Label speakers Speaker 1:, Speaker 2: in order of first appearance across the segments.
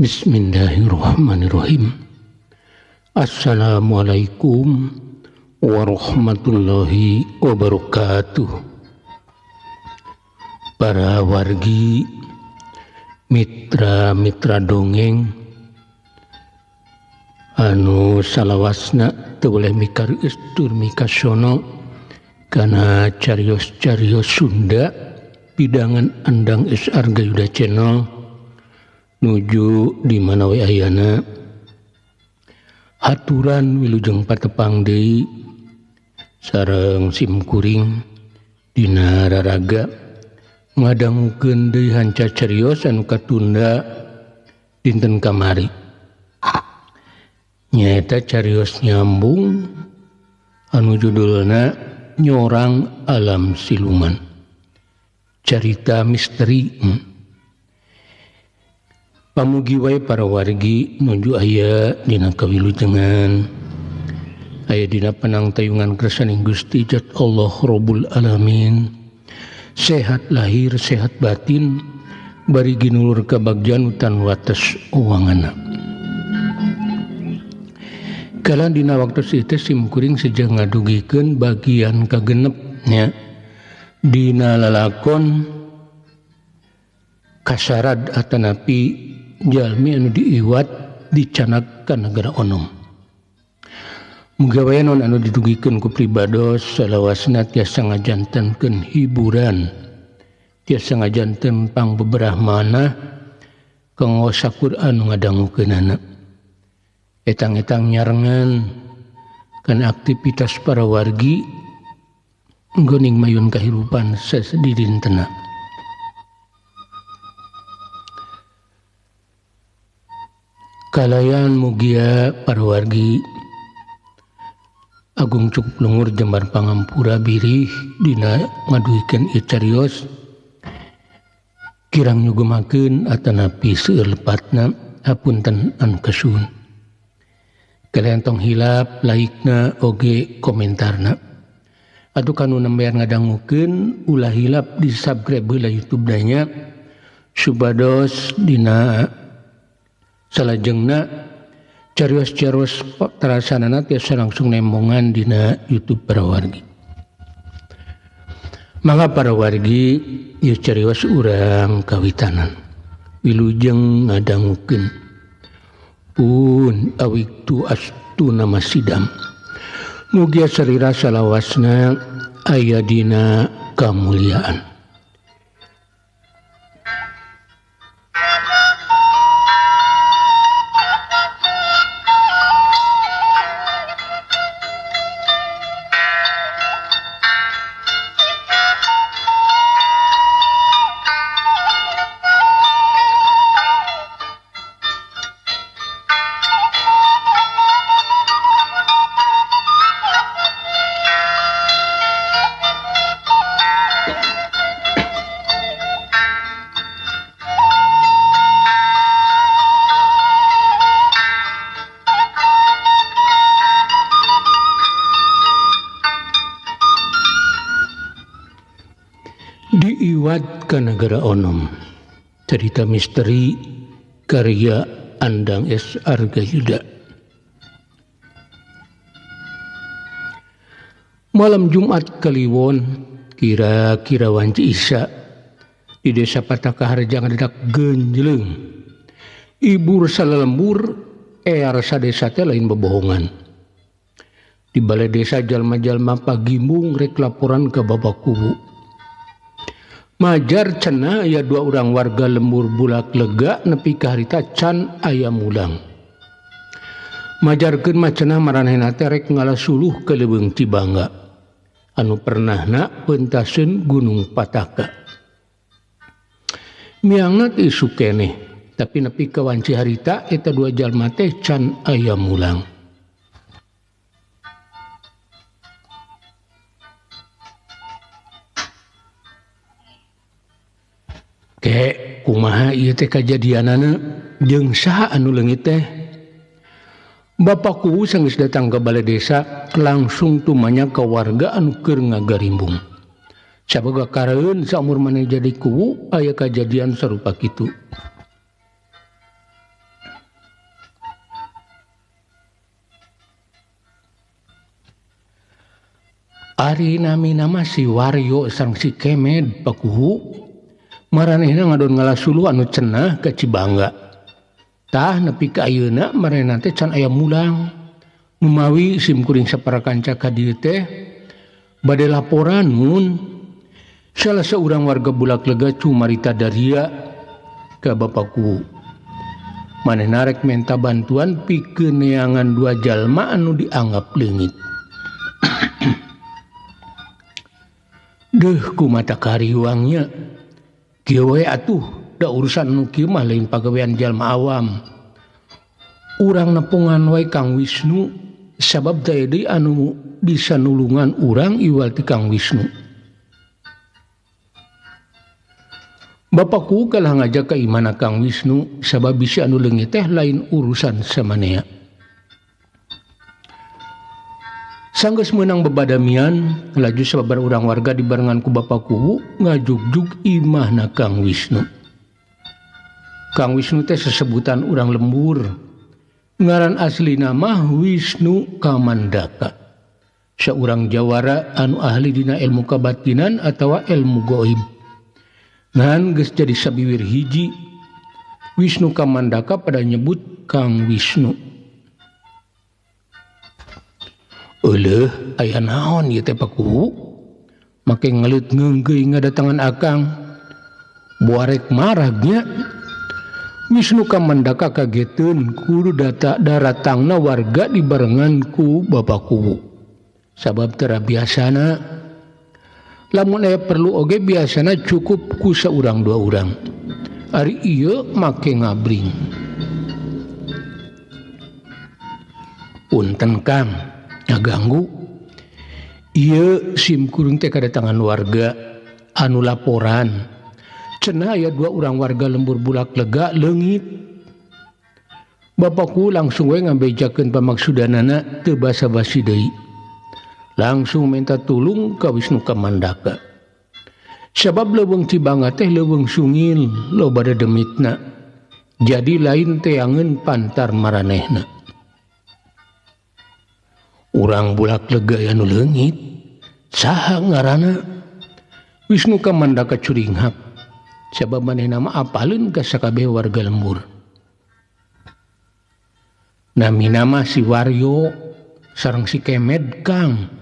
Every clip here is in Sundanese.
Speaker 1: Bismillahirrahmanirrahim. Assalamualaikum warahmatullahi wabarakatuh. Para wargi, mitra-mitra dongeng anu salawasna teu boleh mikareus tur mikasono kana carios-carios Sunda pidangan Andang S Argayuda Channel nuju di mana we ayana haturan wilujeng patepang deui sareng simkuring dina raraga ngadangukeun deui hanca carios anu katunda dinten kamari, nyaeta carios nyambung anu judulna Nyorang Alam Siluman, carita misteri. Pamugi wae para wargi nuju aya dina kawilujengan, aya dina panangtayungan kersaning Gusti Jat Allah Rabbul Alamin, sehat lahir sehat batin bari ginulur kabagjan utan wates uwangana. Kalan dina waktu itu simkuring sejak ngadugikeun bagian kagenepnya dina lalakon kasarad atanapi jalmi anu diiwat dicanak ka nagara onom. Muga wae non anu didugikeun ku pribados salawasna tiasa ngajantenkeun hiburan, tiasa ngajanten pangbeberah manah kanggo sakur anu ngadangukeunana. Etang-etang nyarengan kana aktivitas para wargi nggoning mayun kahirupan sasadidintena. Kalayan mugia para wargi agung cukup lungur jembar pangampura birih dina ngaduikeun ieu carios kirang nyugemakeun atanapi seueur lepatna hapunten anu kasuhun. Kalian tong hilap like-na oge komentarna. Atuh kanu nembean ngadangukeun ulah hilap di subscribe heula YouTube nya supados dina salajengna carios-carios tarasanana tiasa langsung nembongan dina YouTube para wargi. Mangga para wargi ieu carios urang kawitanan wilujeng ngadangukeun pun awiktu astuna masidam. Mugia sarira salawasna aya dina kamuliaan. Diiwat ka nagara onom, cerita misteri karya Andang S. Argayuda. Malam Jumat Kliwon, kira-kira wanci Isya, di desa Patakaharja ngadedak genjleng. Ibur salalembur, ear sadesa teh lain bebohongan. Di balai desa jalma-jalma pagimbung rek laporan ke Bapak Kuwu. Majar cenah aya dua orang warga lembur bulak lega nepi ka harita can aya mulang. Majarkeun mah cenah maranehna teh rek ngalasuluh ka leuweung Cibangga anu pernahna pentaseun Gunung Pataka. Miangna teh isuk keneh, tapi nepi ka wanci harita eta dua jalma teh can aya mulang. Ke kumaha ieu teh kajadianana jeung saha anu leungit teh? Bapak Kuwu sanggeus datang ke balai desa langsung tumanya ka warga anu keur ngagarimbung. Saboga kareun saumur maneh jadi kuwu aya kajadian sarupa kitu. Ari nami-nama si Waryo sareng si Kemed Pakuhu maranehna ngadon ngalah suluh anu cenah ka Cibangga. Tah nepi ka ayeuna maranehna teh can aya mulang. Numawi simkuring sapara kanca ka dieu teh bade laporan mun salah seorang warga Bulak Lega cumarita daria ka Bapak Kuwu. Manehna rek menta bantuan pikeun neangan dua jalma anu dianggap leungit. Deuh kumata kariwangnya. Kieu we atuh da urusan nu kieu mah lain pagawean jalma awam. Urang nepungan wae Kang Wisnu sabab teh deui anu bisa nulungan urang iwal ti Kang Wisnu. Bapakku kalah ngajak ka imana Kang Wisnu sabab bisi anu leungit teh lain urusan samanea. Sanggeus meunang bebadamian laju sababar urang warga dibarengan ku Bapak Kuwu ngajugjug imahna Kang Wisnu. Kang Wisnu teh sesebutan urang lembur. Ngaran aslina mah Wisnu Kamandaka. Saurang jawara anu ahli dina ilmu kabatinan atawa ilmu goib. Ngan geus jadi sabiwir hiji Wisnu Kamandaka pada nyebut Kang Wisnu. Euleuh aya naon ieu teh Pakuwu? Make ngeleut ngeunggeuy ngadatangan akang. Boarek marah nya. Wisnu Kamandaka kageteun kudu data daratangna warga dibarengan ku Bapak Kuwu. Sabab tera biasana lamun aya perlu oge biasana cukup ku saurang dua urang. Ari ieu make ngabring. Punten Kang, ngaganggu. Ieu simkuring teh kadatangan warga anu laporan. Cenah aya dua urang warga lembur Bulak Lega leungit. Bapakku langsung we ngabejakeun pamaksudanana teu basa-basi deui. Langsung minta tulung ka Wisnu Kamandaka. Sabab leuweung Cibangga teh leuweung sungil loba dedemitna. Jadi lain teangeun pantar maranehna. Urang Bulak Lega anu leungit saha ngaranna? Wisnu Kamandaka curinghap. Sabab manehna mah apaleun ka sakabeh warga lembur. Namina mah si Waryo sareng si Kemed Kang.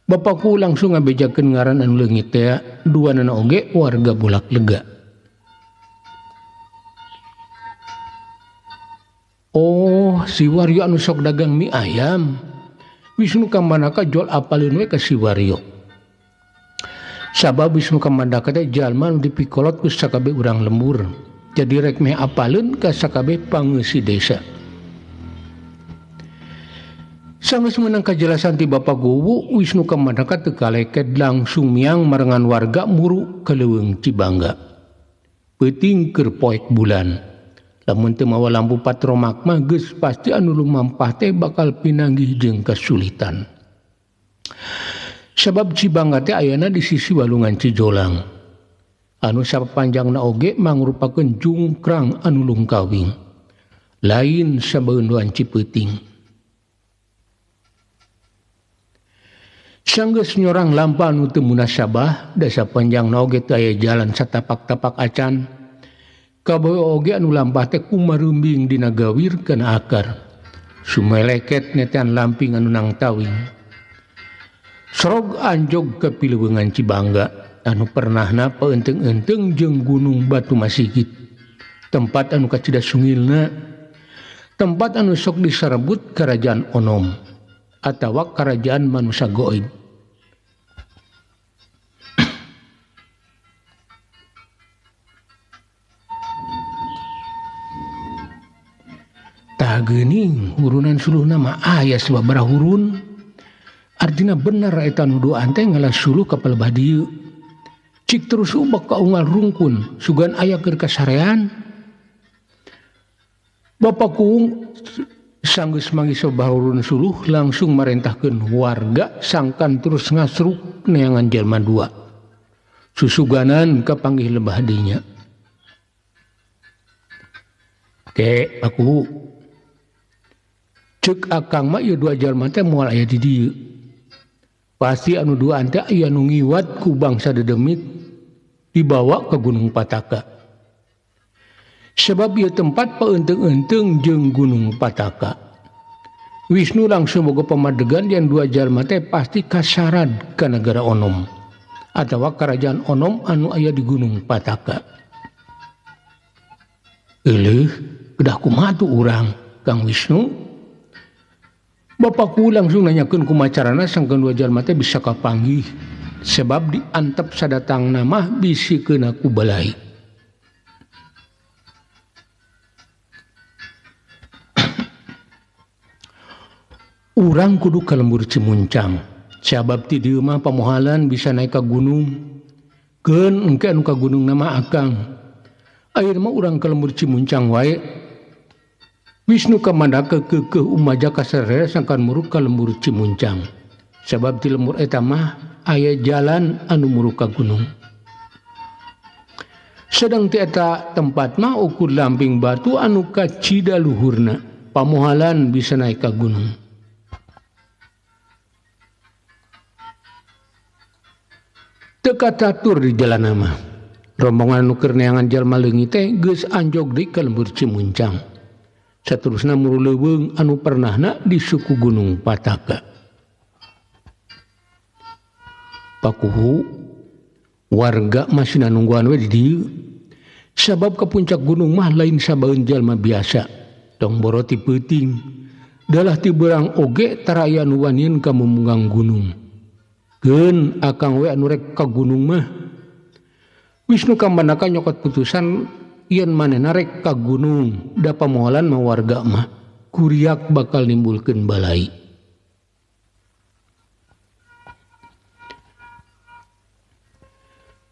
Speaker 1: Bapakku langsung ngabejakeun ngaran anu leungit teh duanana oge warga Bulak Lega. Oh, si Waryo anu sok dagang mie ayam. Wisnu Kamandaka jol apaleun we ka si Waryo. Sabab Wisnu Kamandaka teh jalma nu dipikolot ku sakabeh urang lembur. Jadi rek meh apaleun ka sakabeh pangeusi desa. Sanggeus meunang kajelasan ti Bapak Kuwu, Wisnu Kamandaka teu kaleket langsung miang marengan warga muru ka leuweung Cibangga. Peuting keur poek bulan. Lamun teu mawa lampu patromak mah geus pasti anu lumampah teh bakal pinanggih jeung kasulitan. Sabab Cibangga teh ayana di sisi walungan Cijolang. Anu sapanjangna oge mangrupakeun jungkrang anu lungkawing. Lain sabeunduan Cipeuting. Sanggeus nyorang lampa anu teu munasabah da sapanjangna oge teu aya jalan satapak-tapak acan. Kabawe oge anu lampah teh kumareumbing dina gawir kana akar. Sumeleket netean lamping anu nangtawing. Sorog anjog ke pileungan Cibangga anu pernahna paeunteung-eunteung jeung Gunung Batu Masigit. Tempat anu kacida sungilna, tempat anu sok disarebut kerajaan Onom atawa kerajaan manusia goib. Tah geuning hurunan suluhna mah aya sababaraha hurun. Artina bener eta nu duaan teh ngalah suluh ka palebah dieu. Cik terus ubak ka unggal rungkun sugan aya keur kasarean. Bapak Kuung sanggeus manggih sababaraha hurun suluh langsung marentahkeun warga sangkan terus ngasruk neangan jalma dua. Susuganan kapanggih lebah dinya. Ke aku cek akang mah ieu dua jalma teh moal aya di dieu. Pasti anu duaan teh aya nu ngiwat ku bangsa dedemit dibawa ke Gunung Pataka. Sebab ieu tempat paeunteung-eunteung jeung Gunung Pataka. Wisnu langsung boga pamadegan yang dua jalma teh pasti kasarad ka negara Onom atawa kerajaan Onom anu aya di Gunung Pataka. Euleuh, kedah kumaha tuh urang Kang Wisnu? Bapakku langsung nanyakeun kumaha carana sangkeun dua jalma teh bisa kapanggih sebab diantep sadatangna mah bisi keuna ku balai. Urang kudu ka lembur Cimuncang sabab ti dieu mah pamohalan bisa naik ka gunung. Keun engke anu ka gunung na mah akang. Ayeuna mah urang ka lembur Cimuncang wae. Wisnu Kamandaka keukeuh umaja kasarere sangkan muruk ka lembur Cimuncang. Sabab ti lembur eta mah aya jalan anu muruk ka gunung. Sedang ti eta tempat mah ukur lamping batu anu kacida luhurna, pamohalan bisa naik ka gunung. Teu katatur di jalan mah. Rombongan anu keur neangan jalma leungit teh geus anjog deui ka lembur Cimuncang. Saterusna muru leuweung anu pernahna di suku Gunung Pataka. Pakuhu warga masih nungguan we di dieu. Sabab ka puncak gunung mah lain sabaeun jalma biasa. Tong boro ti peuting, dalah ti beurang oge taraya nu wanieun ka mumunggang gunung. Keun akang we anu rek ka gunung mah. Wisnu Kamandaka nyokot putusan yen manehna rek ka gunung da pamohalan mah warga mah kuriak bakal nimbulkeun balai.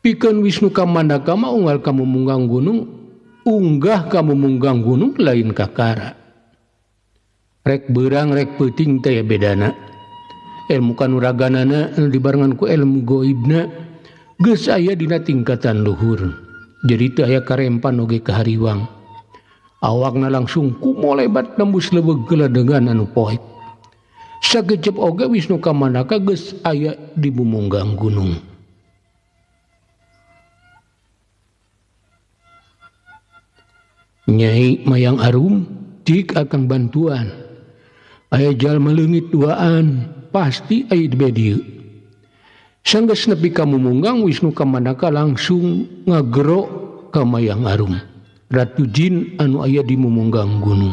Speaker 1: Pikeun Wisnu Kamandaka mah unggal ka mumunggang gunung, unggah ka mumunggang gunung lain kakara. Rek beurang rek peuting teh bedana. Ilmu kanuraganana anu dibarengan ku ilmu goibna geus aya dina tingkatan luhur. Jadi teu aya karempan oge kahariwang. Awakna langsung kumolebat nembus leuweung geledegan anu poek. Sakecep oge Wisnu Kamandaka geus aya di mumunggang gunung. Nyai Mayang Arum cik akan bantuan. Aya jalma leungit duaan pasti aya di dieu. Sanggeus nepi ka mumunggang Wisnu Kamandaka langsung ngagero ka Mayang Arum, ratu jin anu aya di mumunggang gunung.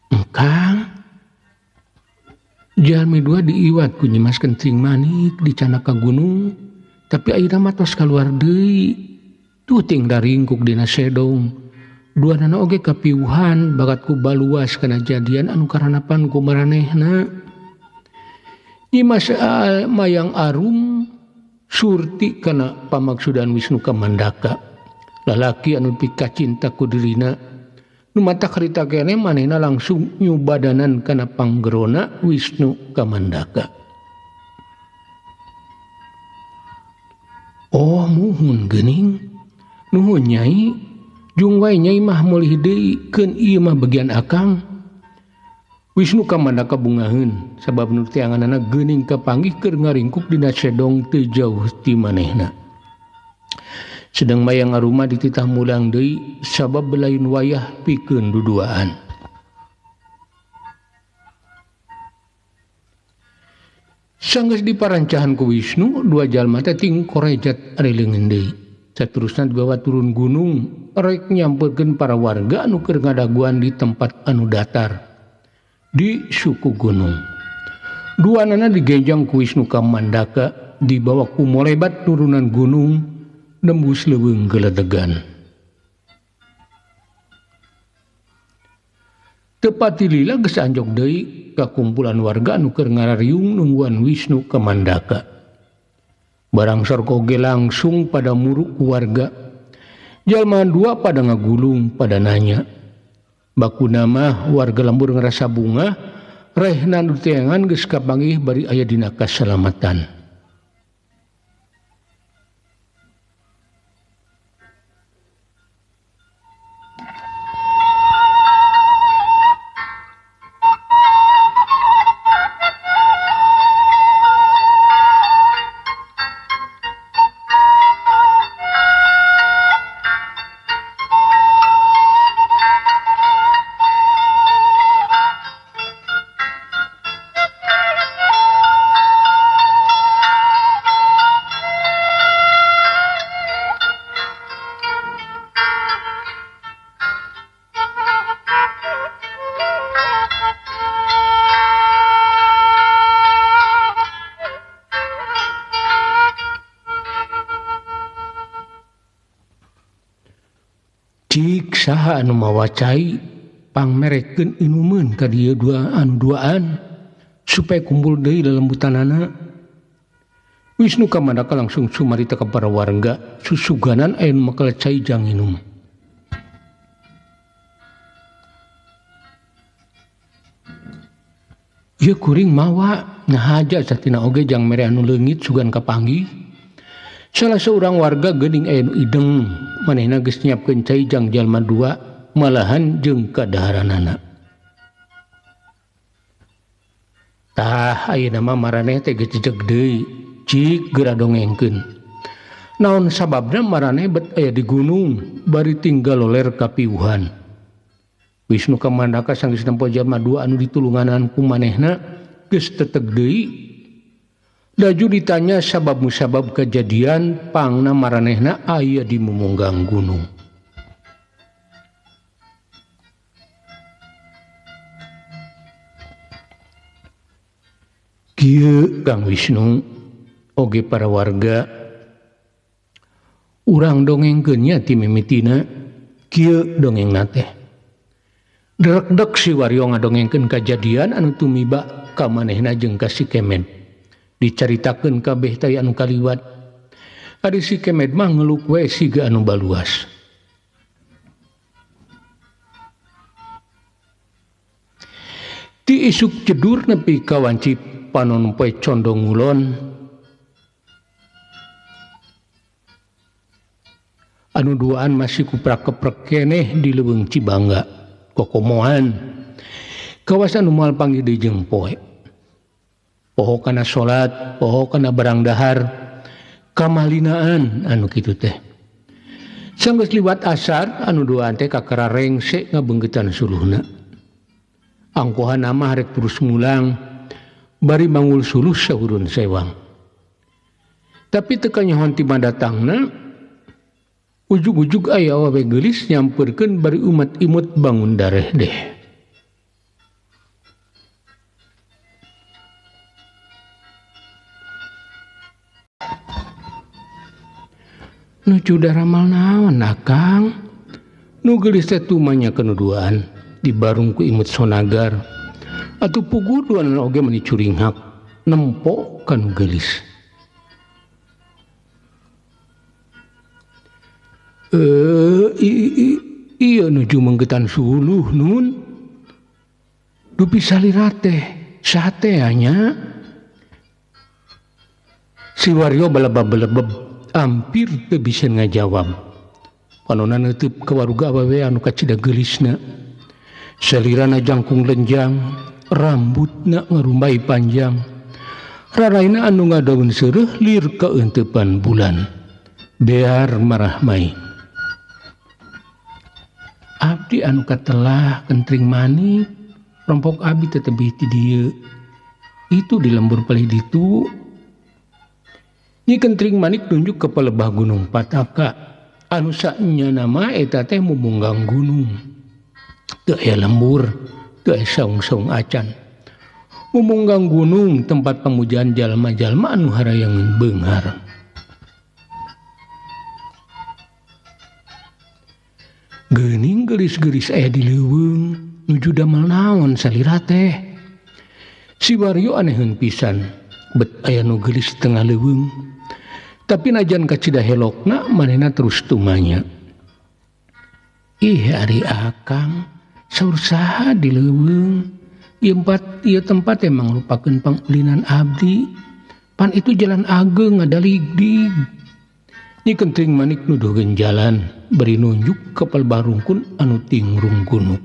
Speaker 1: Engkang jalmi dua diiwat ku Nyimas Kencing Manik dicanak ka gunung, tapi ayeuna mah tos kaluar deui. Tuting daringkuk dina sedong. Dua nana oge kapiuhan bakat ku baluas kana jadian anu karanapan ku maranehna. Nyimas Mayang Arum surti kana pamaksudan Wisnu Kamandaka. Lalaki anu pikacinta ku dirina nu mata karita kene manehna langsung nyubadanan kana panggerona Wisnu Kamandaka. Oh muhun geuning, nuhun nyai. Jung wae nyai mah meulih deui keun ieu mah bagian akang. Wisnu Kamandaka bungaheun sabab nu teanganana geuning kapanggih keur ngaringkuk dina sedong teu jauh ti manehna. Sedang Mayang Arum dititah mulang deui sabab belain wayah pikeun duduaan. Sanggeus diparancahan ku Wisnu, dua jalma teh ting korejat ari leungeun deui. Saterusna dibawa turun gunung rek nyamperkeun para warga anu keur ngadaguan di tempat anu datar di suku gunung. Duanana digenjang ku Wisnu Kamandaka dibawa ku molebat turunan gunung nembus leuweung geledegan. Tepati lila geus anjog deui ka kumpulan warga anu keur ngarariung nungguan Wisnu Kamandaka. Barang sarko oge langsung pada muruk ku warga. Jalma dua pada ngagulung pada nanya. Bakuna mah warga lembur ngerasa bunga, rehna nu teangan geus kapanggih bari aya dina kasalamatan. saha anu mawa cai pangmerekeun inumeun ka dieu dua anu duaan supaya kumpul deui lelembutanana. Wisnu Kamandaka langsung sumarita ka para warga susuganan aya nu makel cai jang inum. Ieu kuring mawa ngahaja satina oge jang mere anu leungit sugan kapanggih. Salah seorang warga geuning aya nu ideng, manehna geus nyiapkeun cai jang jalma dua malahan jeung kadaharanana. Tah ayeuna mah maraneh teh geus jejeg deui, cik geura dongengkeun. Naon sababna maraneh bet aya di gunung bari tinggal loler ka piuhan. Wisnu Kamandaka sanggeus nempo jalma dua anu ditulunganan ku manehna geus teteg deui. Daju ditanya sabab musabab kejadian pangna maranehna aya di mumunggang gunung. Kieu Kang Wisnu oge para warga urang dongengkeun nya ti mimitina kieu dongengna teh. Drekdek si Waryo ngadongengkeun kajadian anu tumiba ka manehna jeung ka si Kemed. Dicaritakeun kabeh teh anu kaliwat. Ari si Kemed mah ngeluk we siga anu baluas. Ti isuk cedur nepi ka wanci panon poe condong ngulon. Anu duaan masih kuprak-keprek keneh di leuweung Cibangga. Kokomohan kawasan nu moal panggih deui jeung poe. Poho kana salat, poho kana barang dahar, kamalinaan anu kitu teh. Sanggeus liwat asar anu duaan teh kakara rengse ngabeungkeutan suluhna. Angkohan mah rek terus mulang bari mangul suluh sahurun sewang. Tapi teu kanyahoan ti madatangna ujug-ujug aya awewe geulis nyamperkeun bari umat imut bangun dareh deh. Nuju daramal naon akang? Nu geulis teh tumanya kenuduan dibarung ku imut sonagar. Atuh puguh duanana oge meni curinghak nempo kanu geulis. Iya nuju menggetan suluh nun. Dupi salira teh sate nya. Si Waryo balebab-balebab hampir teu bisa ngajawab. Panona neuteub ka waruga awewe anu kacida geulisna. Salirana jangkung lenjang, rambutna ngarumbai panjang. Raraina anu ngadaun seureuh lir kaeuntepan bulan. Bear marahmai. Abdi anu katelah kentring manik, rompok abdi tetebih ti dieu. Itu di lembur palih ditu. Nyi Kentring Manik nunjuk ke palebah Gunung Pataka. Anu saenya nama eta teh mumunggang gunung. Teu aya lembur, teu aya saung-saung acan. Mumunggang gunung tempat pamujaan jalma-jalma anu harayangeun beunghar. Geuning geulis-geulis aya di leuweung nuju damel naon salira teh. Si Waryo aneheun pisan, bet aya nu geulis tengah leuweung. Tapi najan kacida helokna manehna terus tumanya. Ih ari akang, saur saha di leuweung? Ieu tempat emang lupakeun pangulinan abdi. Pan itu jalan ageng ngadaligdig. Nyi Kentring Manik nuduhkeun jalan bari nunjuk ka palebah rungkun anu tingrung gunung.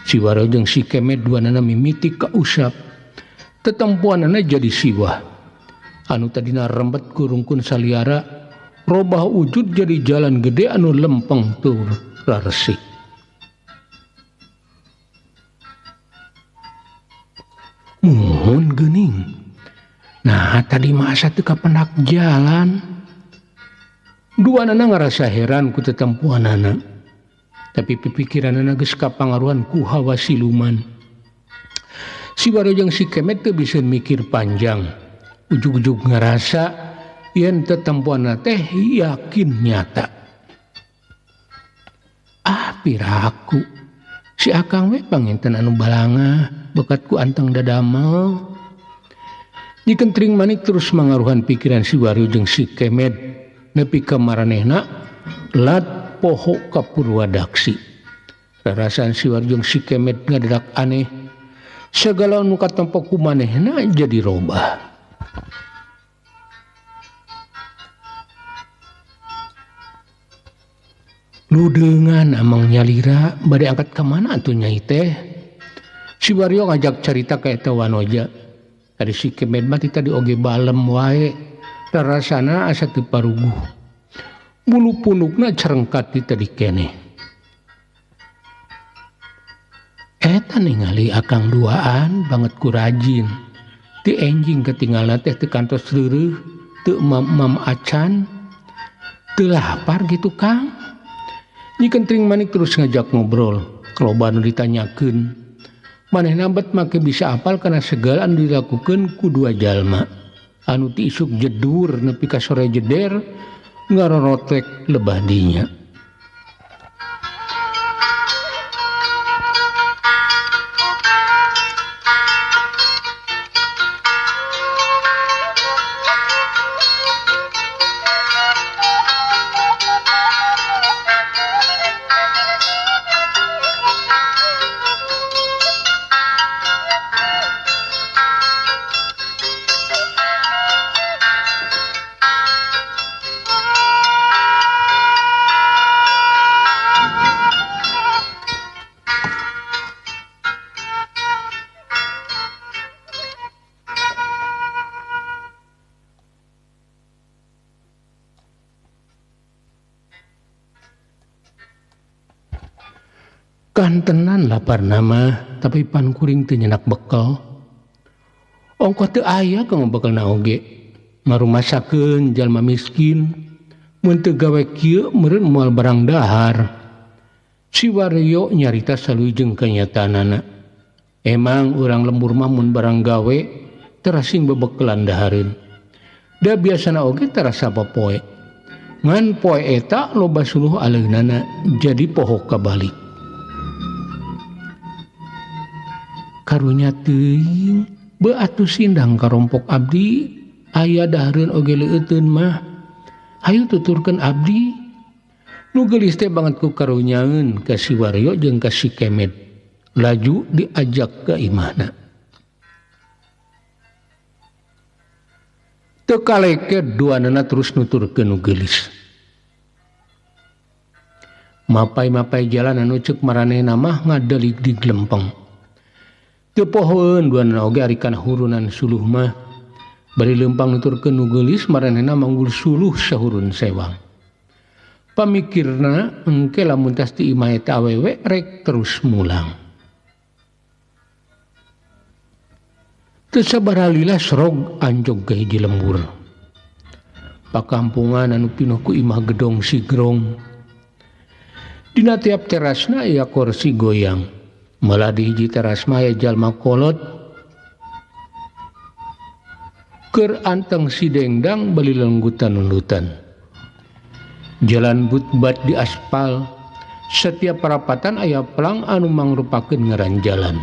Speaker 1: Si Waryo jeung si Kemed duanana mimiti kausap. Tetempuanana jadi siwah. Anu tadina rembet ku rungkun saliara robah wujud jadi jalan gede anu lempeng tur raresik. Muhun geuning. Nah tadi mah asa teu kapendak jalan. Duanana ngarasa heran ku tetempuanana. Tapi pipikiranana geus kapangaruhan ku hawa siluman. Si Waryo jeung si Kemet teu bisa mikir panjang. Ujug-ujug ngarasa yen tetempuanana teh yakin nyata. Piraku si akang we panginten anu balangah bekat ku anteng dadamel. Nyi Kentring Manik terus mangaruhan pikiran si Waryo jeung si Kemed nepi ka maranehna lat poho ka Purwadaksi. Rarasaan si Waryo jeung si Kemed ngadadak aneh. Segala nu katempo ku manehna jadi robah. Ludeungan amang nyalira bade angkat ka mana atuh nyai teh? Si Waryo ngajak carita ka eta wanoja. Ari si Kemed mah ti tadi oge balem wae. Rarasana asa teu paruguh. Bulu punukna cerengkat ti tadi keneh. Eta ningali akang duaan banget ku rajin. Ti enjing ketinggalan teh teu kantos reureuh, teu mam-mam acan. Teu lapar gitu Kang. Nyi Kentring Manik terus ngajak ngobrol, loba nu ditanyakeun. Manehna bet make bisa apal kana segala anu dilakukeun ku dua jalma. Anu ti isuk jedur nepi ka sore jeder ngarorotek lebah dinya. Kantenan lapar nama tapi pan kuring teu nyenak bekel. Ongkoh teu aya kanggo bekelna oge. Marumasakeun jalma miskin mun teu gawe kieu meureun moal barang dahar. Si Waryo nyarita saluy jeung kanyataanana. Emang urang lembur mah mun barang gawe terasing bebekelan dahareun. Da biasana oge terasa popoe. Ngan poe eta loba suluh aleunana jadi poho kabalik. Karunya teuing beu atuh sindang karompok abdi aya dahareun oge leueuteun mah hayu tuturkeun abdi. Nu geulis teh banget ku karunyaeun ka si Waryo jeung ka si Kemed. Laju diajak ka imahna. Teu kaleket duanana terus nuturkeun nu geulis. Mapai-mapai jalan anu ceuk maranehna mah ngadelig di glempeng. Teu pohoeun duanana oge ari kana hurunan suluh mah. Bari leumpang nuturkeun nu geulis maranehna manggul suluh sahurun sewang. Pamikirna engke lamun tas ti imah eta awewe rek terus mulang. Teu sabaralila serog anjog ka hiji lembur. Pakampungan anu pinuh ku imah gedong sigrong. Dina tiap terasna aya kursi goyang. Malah di hiji teras mah aya jalma kolot keur anteng si dengdang bali lenggutan nundutan. Jalan butbat di aspal, setiap perapatan aya pelang anu mangrupakeun ngaran jalan.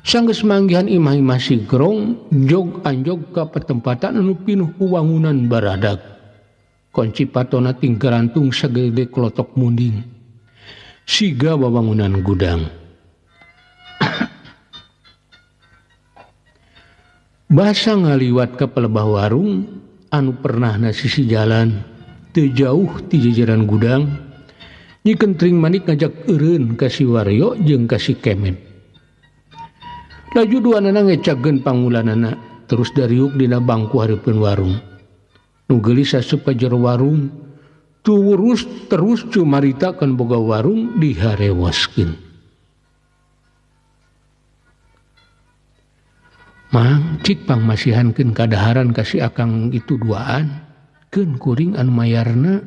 Speaker 1: Sanggeus manggihan imah-imah sigrong, jog anjog ka petempatan anu pinuh ku wangunan baradag. Kunci patona tinggarantung sagede klotok munding. Siga wawangunan gudang. Basa ngaliwat ka pelebah warung anu pernah na sisi jalan teu jauh ti jajaran gudang. Nyi Kentring Manik ngajak eureun ka si Waryo jeung ka si Kemed. Laju duanana ngecageun pangulanana terus dariuk dina bangku hareupeun warung. Nu geulis asup ka jero warung terus terus cumaritakeun boga warung diharewaskeun. Mang cik pangmasihankeun kadaharan ka si akang itu duaan keun kuring anu mayarna.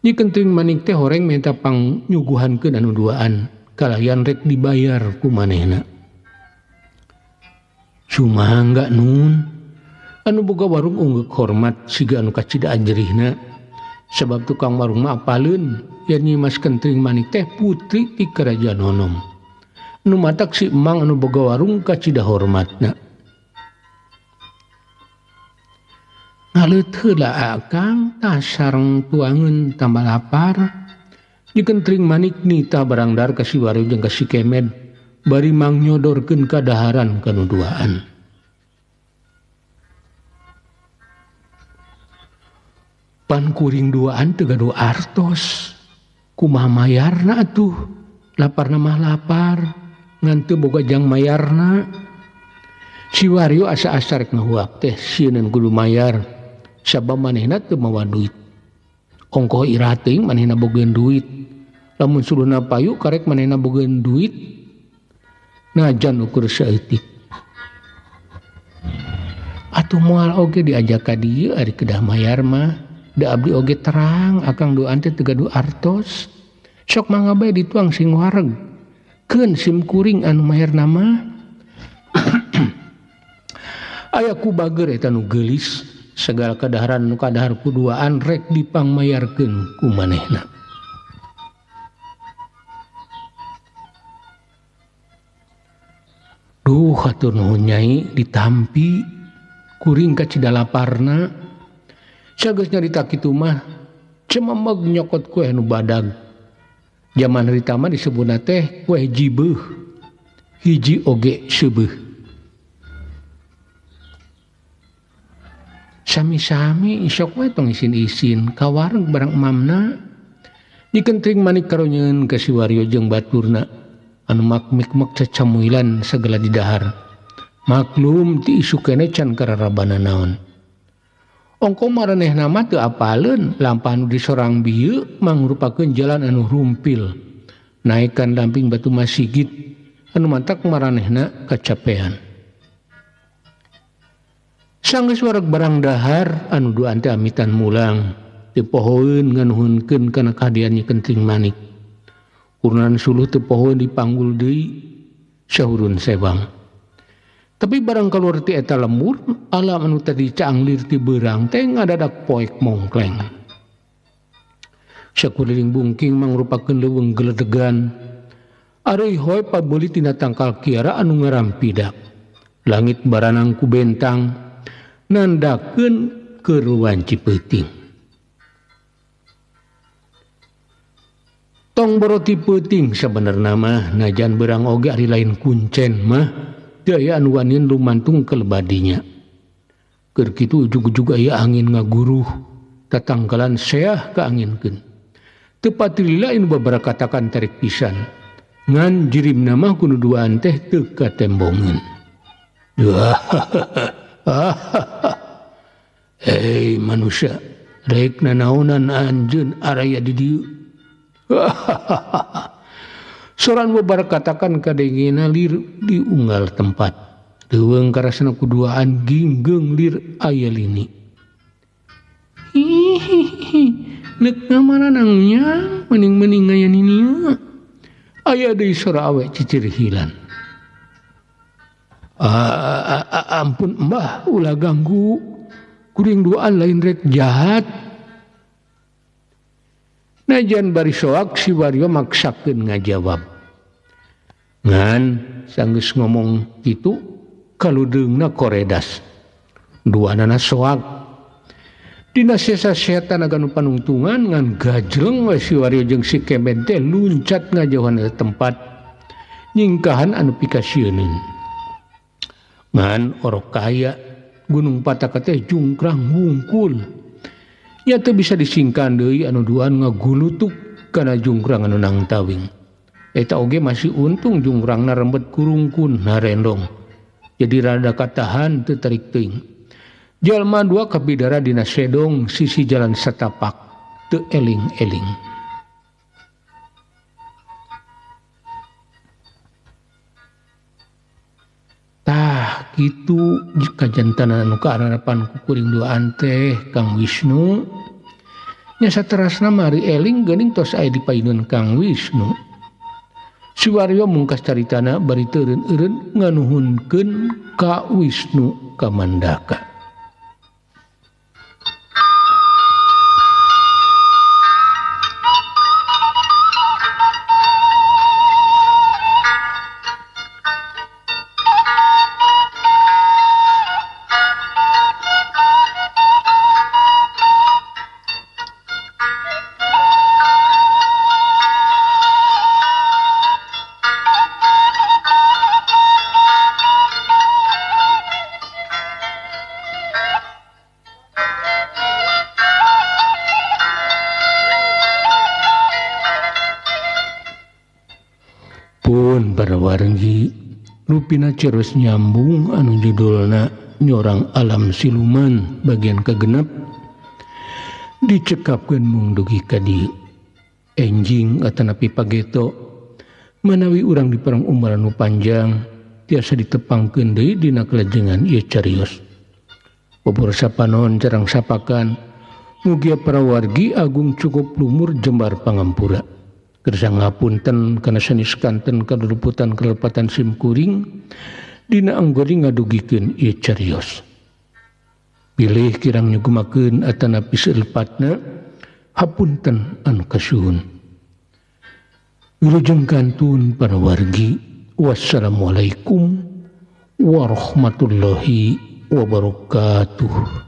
Speaker 1: Nyi Kentring Manik teh horeng minta pangnyuguhankeun anu duaan kalayan rek dibayar ku manehna. Sumangga nun anu boga warung ungguk hormat siga anu kacida anjerihna. Sebab tukang warung mah apaleun yen Nyi Mas Kentring Manik teh putri ti kerajaan Honom. Nu matak si emang anu boga warung kacida hormatna. Ngaleut heula akang tah sareng tuangeun tambah lapar. Nyi Kentring Manik nitah barang dahar ka si Wario jeung ka si Kemed bari mangnyodorkeun kadaharan kanu duaan. Pan kuring duaan teu gaduh artos. Kumaha mayarna atuh? Laparna mah lapar, ngan teu boga jang mayarna. Si Wario asa-asa rek ngahuap teh sieun kudu mayar. Sabab manehna teu mawa duit. Ongkoh iraha teuing manehna bogeun duit. Lamun suluhna payu karek manehna bogeun duit. Najan ukur saeutik. Atuh moal oge diajak ka dieu ari kedah mayar mah. Da abdi oge terang akang duaan teh teu gaduh artos. Sok mangga bae dituang sing wareg. Keun sim kuring anu mayar nama. Aya ku bager eta nu geulis. Segala kadaharan nu kadahar kuduaan rek dipangmayarkeun ku manehna. Duh hatur nuhun nyai ditampi kuring kacida laparna. Sageus nyarita kitu mah cememeg nyokot kue nu badag. Jaman harita mah disebutna teh kue jibeuh. Hiji oge seubeuh. Sami-sami isok we tong isin-isin ka warung barang emamna. Nyi Kentring Manik karonyeun ka si Wario jeung baturna anu makmikmek cacamuilan sagala didahar. Maklum ti isuk keneh can kararabana naon. Ongko maranehna mah teu apaleun lampah nu disorang bieu mangrupakeun jalan anu rumpil. Naekan damping batu masigit anu mantak maranehna kacapean. Sanggeus wareg barang dahar anu duaan teh amitan mulang teu pohoeun nganuhunkeun kana kahadian Nyi Kentring Manik. Kurnan suluh teu pohoeun dipanggul deui sahurun sebang. Tapi barang kaluar ti eta lembur alam anu tadi caanglir ti beurang teh ngadadak poek mongkleng. Sakuliling bungking mangrupakeun leuweung geledegan. Areuy hoe pabeuli tina tangkal kiara anu ngarampidak. Langit baranang ku bentang nandakeun keur wanci peuting. Tong boroti peuting sabenerna mah najan beurang oge ari lain kuncen mah teu aya anu wanian lumantung kelebadinya. Keur kitu ujug-ujug aya angin ngaguruh tatangkalan seah kaanginkeun. Teu patilila anu babarakatakan tarik pisan. Ngan jirimna mah kudu duaan teh teu katembongeun. Hei manusia, rek nanaonan anjeun araya di dieu. Soran babarakatakan kadengena lir di unggal tempat. Leuweung karasana kuduaan ginggeung lir aya lini. Hihihi, neuk ngamaranang nya mending-mending aya ninieu. Aya deui sora awe cicirhilan. Ampun mbah ulah ganggu kuring duaan lain rek jahat. Najan bari soak si Wario maksakeun ngajawab. Ngan sanggeus ngomong kitu kaludeungna koredas. Duanana soak. Dina sesa setan aganu panungtungan ngan gajleng we si Wario jeung si Kemed teh luncat ngajauhan eta tempat nyingkahan anu pikasieuneun. Ngan orok kaya Gunung Pataka teh jungkrang wungkul. Nya teu bisa disingkan deui anu duaan ngagulutuk kana jungkrang anu nangtawing. Eta oge masih untung jungkrangna rembet kurungkun narendong. Jadi rada katahan teu tarik teuing. Jalma dua kabidara dina sedong sisi jalan satapak teu eling-eling. Tah kitu kajantanan anu kaarapan ku kuring duaan teh Kang Wisnu. Nya saterasna mari eling geuning tos aya di payunun Kang Wisnu. Si Waryo mungkas caritana bari teureun-eureun nganuhunkeun ka Wisnu Kamandaka. Pun para wargi rupina cerus nyambung anu judulna Nyorang Alam Siluman bagian kagenep dicekapkeun mung dugi ka dieu. Enjing atanapi pageto manawi urang di perang umur anu panjang tiasa ditepangkeun deui dina kalajengan ieu carios. Bobor sapanon jarang sapakan mugia para wargi agung cukup lumur jembar pangampura. Kersa ngapunten kana sanes kanten kaluputan kalepatan simkuring dina anggori ngadugikeun ieu carios. Pilih kirang nyugumakeun atanapi seulepatna hapunten anu kasuhun. Wilujeng kantun para wargi. Wassalamualaikum warahmatullahi wabarakatuh.